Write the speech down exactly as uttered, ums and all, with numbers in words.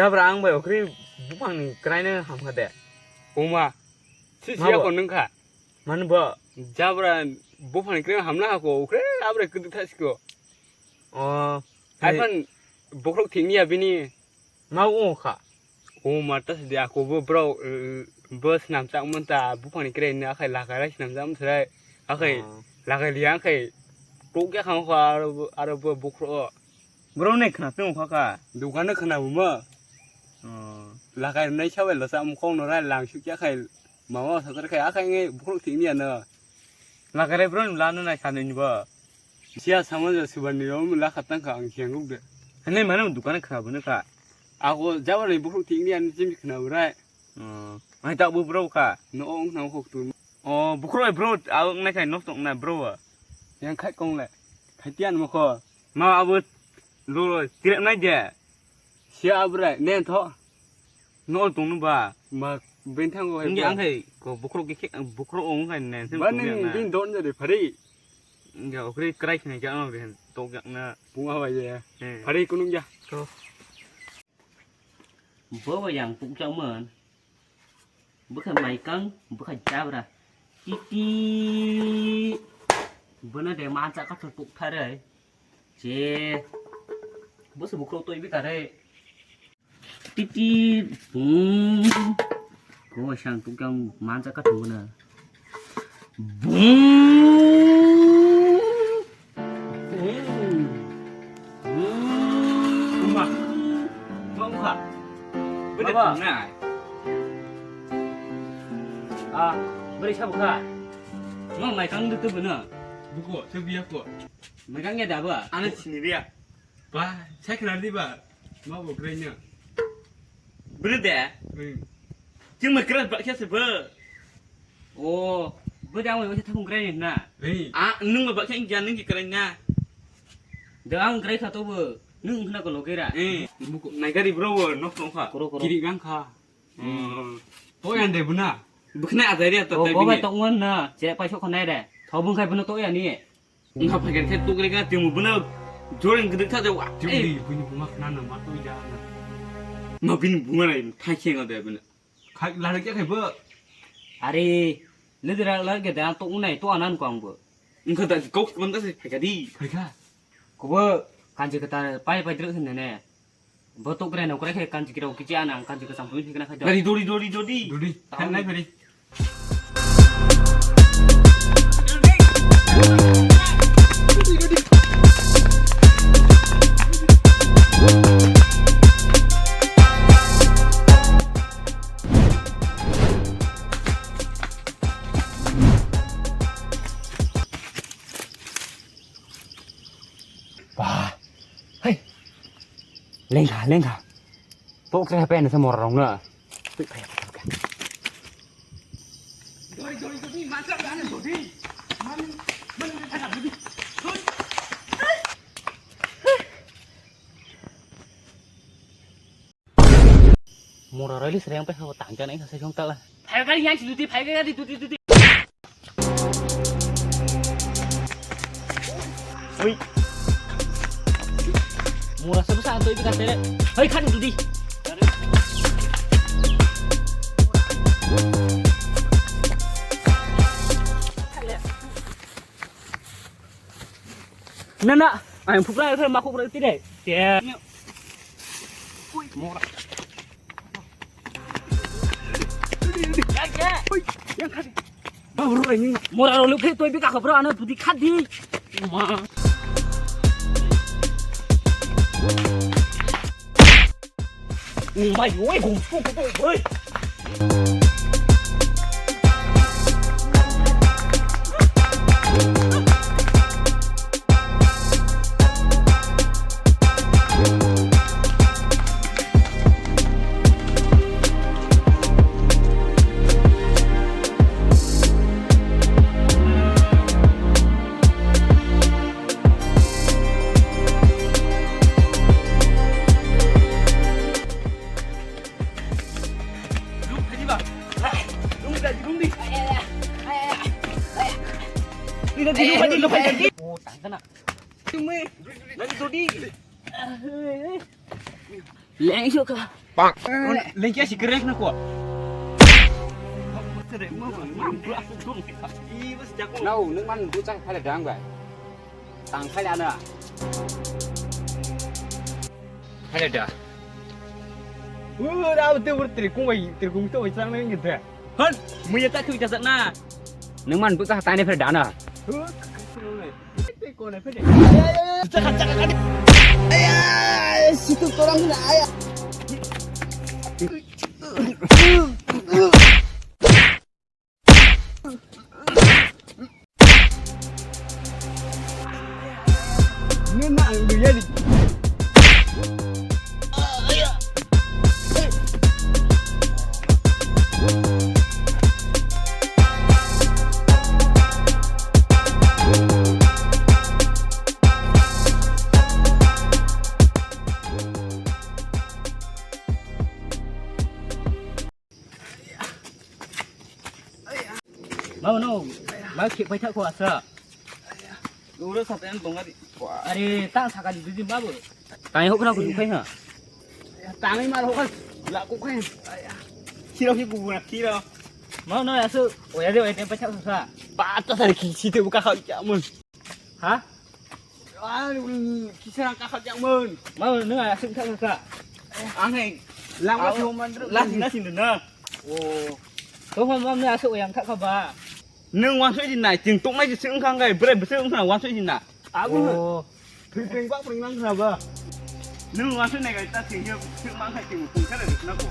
Jabra ang bai okri buphangni kraino hamkha de. Oma, si Mabo. Siya ko nungkha. Mani bo. Jabra buphangni kraino hamna hako, okri abre kudu thasiko. O, hai. Aiphan bokhorok thikni ya bini. Ma ungkha. O mata sidi ako bo bro, eh, bo snam chak manta buphangni kraino akhai lakai rai snam chak manta rai. Akhai Oh. Lakai liya akhai. Tok ya khang kho aro bo, aro bo bokhorok. Bro ne khna tong kha kha. Dukan khna bu ma. Oh. Lakai nai sabai lo sa mukong no rai lang suk ya khai. Mama sakar khai akhai nge bokhorok thikni ya no. Lakai rai bro ni lano nai sanwi ni bo. Siya sama ja subani rom la khatang kha ang siang ruk de. Hane mano dukan khna bu ne kha. Ako jabra ni bokhorok thikni ya ni jim khna bu rai. Oh. Mai tak bu bro kha. No ong khna khok tu. Oh, bokhorok bro, ang nai khai nok tong na bro. Yang khai kong le. Khai tian mo kho. Ma abo lo lo tirek nai de. Sia abrai, nen tho. No tong no ba. Ma bentang go hai. Ngi ang hai ko bokhorok ge bokhorok ong khai nen. Ba ning bin don jare phari. Ngi okri krai khne ja no den tok jak na. Bunga ba ye. He. Phari kunung ja. To. Bo yang tuk jak man. Bwkha maikang, bwkha jabra. Titi. Bono de mancha kathar tukthare. Je. Bo se bukhro toi bikare. Titi. Hmm. Ko sang tukang mancha kathar bono. Bum! Bum! Bum! Buma. Buma. Bede Baba. Tunai. Ah, beri sabu kha. Mang mai kang de tu bena. Buko, tu biya ko. Mai kang ya daba. Ana sini biya. Ba, saya kenal di ba. Mau bo keren ya. Bede. Hmm. Chwng mai kwrwi baksa se bo. O, bo de ang bai waisa thapung kwrwi na. Ei. A, nwng bai baksa wngya, nwng se kwrwi na. De ang kwrwi kha to bo. Nwng wngkhna ko loge ra. Eh, buku naigari bro bo nok tong kha. Koro, koro. Kiri gang kha. Hmm. To yan de buna. Bwkhna ajai re to. O, tai bo bai bini. Tong wan na. Che pai sok khanai re. Tho bung khai buna to ya ni. Wngkha phaikha khe tukrikna twimu bono joreng gwnwi kha de wa. Twimu ei. Di buini buma khna no ma twi ja na. Ma bini buma nai thai khe ngade bono. Khai lari khe khai bo. Are, lidera lari khe da to unai to anan ko ang bo. Wngkha da kok man da se phaikha di. Phaikha. Kobo kanji kata pai pai druk hinne ne. Bo tok rai no krai khe kanji kirao kichi ana ang kanji kasam pui phikna khai do. Dori, dori, dori, dori. Dori. Tao. Nai phari. Ba, hai, lengkha, lengkha. Tok kre hape nasa mora rong na. Mora rally sereng pe habo tangka nai sa song tala. Phai gari yang si duti, phai gari duti, duti. Ui. Mora sabu sa antoi bika tere. Hai khan duti. Na, na, ang phukra khe ma khukra tide. Te. Mora. Mora ro lukhe toi bika khabra ana budi khadi. Ma. Mai oi gong chu ko oi. Oh, tangkana. Lagi dodi. Lengso kha. Lengkia si kerek na ko. Nau, nung man bucha phala dang bai. Tang phala na. Phala da. Ura, te ur trikung bai, trikung to bai sang nang gitu. Han, muya ta khui ta na. Nung man bucha tani phala dana. Aya, situ torang kena aya. Nuna ang duya di. Mau no, mau khik pai thak ko asa. Uro sa ten bongari. Are ta saka di di babu. Tang hok na ko dukai ha. Tang ma hok la ko kai. Kiro ki bu na kiro. Mau no asu, oya de oya ten pai thak sa. Ba ta sari ki si te bu ka kha kya mun. Ha? Ah, kisah kakak yang mun. Mau nung asik tak kakak? Ang hai. Lang ma Au. Sing man dulu. Lah sing na sing dulu na. Oh. Kau mau mau nung asik yang kak kaba. Nung wan sui di na, ting tuk mai di sing kang kai, bre bre sing kang wan sui di na. Aku. Oh. Pring pring bak pring nang kena ba. Nung wan sui nai kai ta sing hiu sing mang kai ting pung kare na ko.